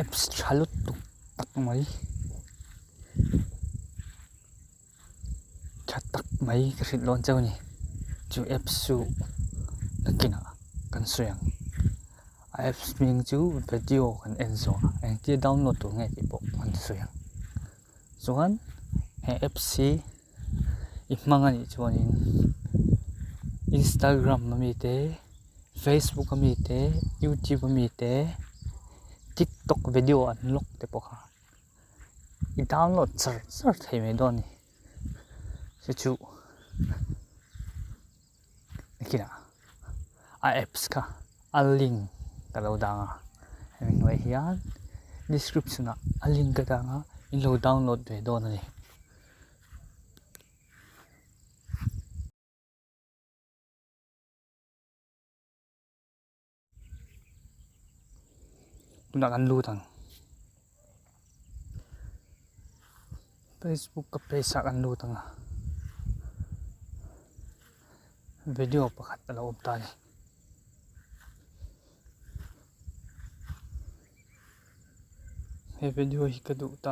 Apps tha lutuk tak mai tha tak mai ka hrilh dawn chauh a ni chu apps chu nakinah kan sawi ang a apps hming chu video kan en zawh a engtia download tur nge tih pawh kan sawi ang chuan he apps hi i hmang a nih chuanin Instagram ami te Facebook ami te YouTube ami te TikTok video an lock te pawh kha i download char char thei mai dawn a ni chu chu nakinah a apps kha a link ka lo dang a hemi hnuaiah hian description ah a link ka dang a in lo download ve dawn a ni. Tunah kan lut ang Facebook ka page ah kan lut ang a video pakhat a lo awm ta a ni. He video hi ka duh ta.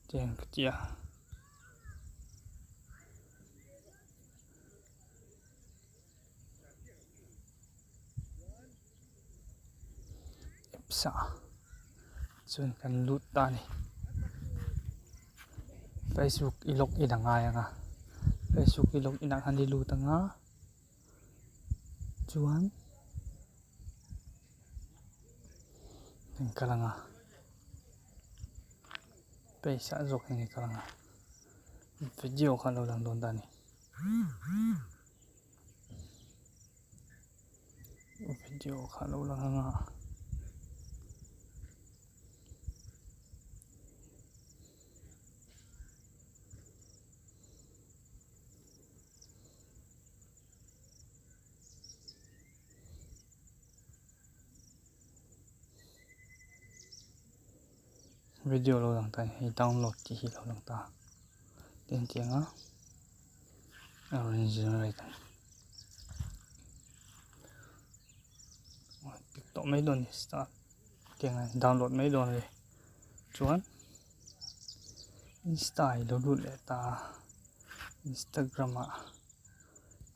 Tiang ka ti a. Apps ah chuan kan lut ta a ni. Facebook i log in a ngai ang a, Facebook i log in ah khan i lut ang a chuan. Kan kal ang a page ah zawk hian i kal ang a video kha a lo lang dawn ta a ni video kha a lo lang ang a. Video lo lang ta hei download tih hi lo lang ta tin tiang a a rawn generate ang click tawh mai dawn a ni start tiang a download mai dawn a ni chuan insta i lo lut leh ta a instagram ah.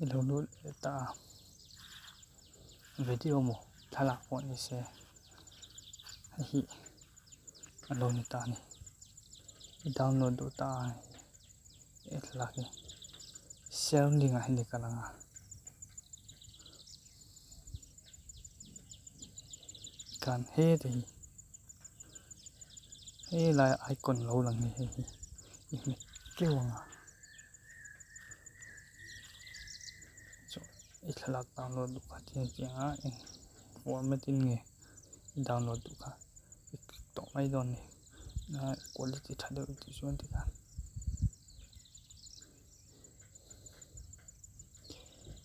I lo lut leh ta a video maw thlalak pawh ni se hei hi a lo ni ta a ni i download duh ta a he thlalak hi share link ah hian i kal ang a kan heta hi helai icon lo lang hi hei hi i hmet keuh ang a. I thlalak download duh kha chiang chiang a eng format in nge i download duh kha i click tawh mai dawn a ni a quality tha deuh tih chuan tikhan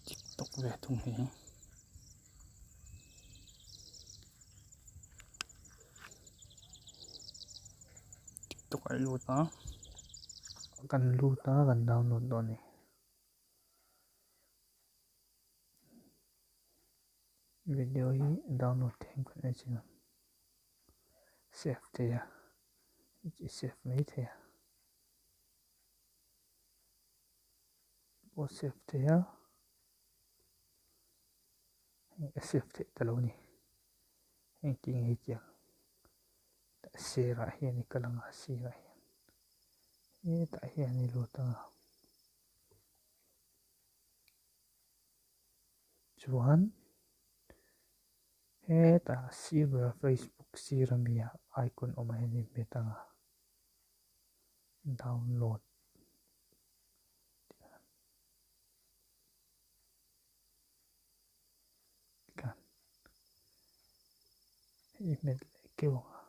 tiktok ve thung hi. Tiktok ah i lut a kan lut a kan download dawn a ni video hi download theih ang kan en chin ang save thei a i save mai thei a pawh save thei a. Hei a save theih ta lo a ni engtin nge tiang sirah hian i kal ang a sirah hian hetah hian i lut ang a chuan hetah sir ber facebook sir ami ah icon awm ah hian i hmet ang a download. Kan i hmet leh keuh ang a,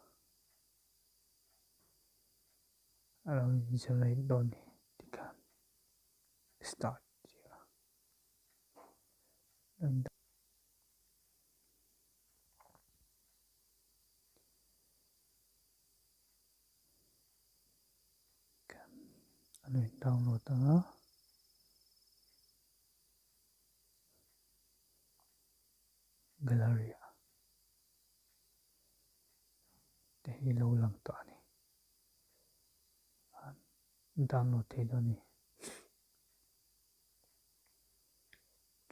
a lo in generate dawn ni tikhan start tih a Kan a lo in download ang a. Gallery ah te hi lo lang tawh a ni. Download thei dawn a ni.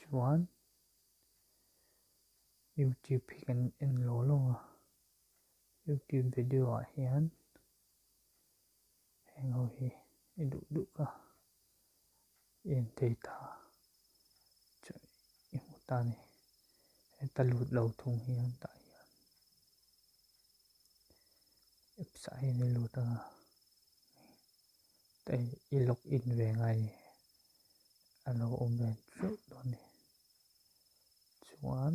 Chuan YouTube hi kan en law law a, YouTube video ah hian heng ho hi i duh duh kha i en thei ta chuan i hmu ta a ni. Heta lut lo thung hian tah hian apps ah hian i lut ang a, i log in ve ngai a ni. A lo awm ve theuh dawn a ni. Chuan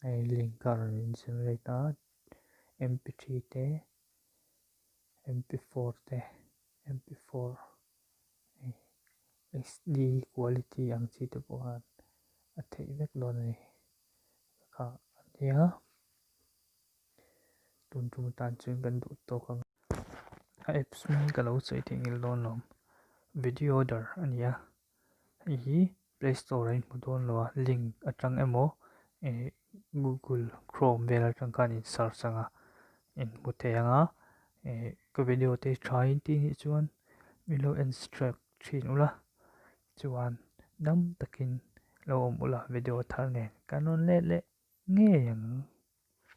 hei link a rawn in generate a mp3 te mp4 te mp4 hei hd quality ang chi te pawh khan a theih vek dawn a ni kha a nia. Tun tum atan chuan kan duh tawk ang. A apps hming ka lo sawi theih ngil dawn lo. Video order a ni a. Hei hi play store ah in hmu dawn lo a, link atang emaw eh google chrome vel atang khan in search ang a, in hmu thei ang a. Eh ka video te tha in tih nih chuan min lo en subscribe thin ula. Chuan dam takin lo awm ula video thar nen kan rawn let leh ngei ang.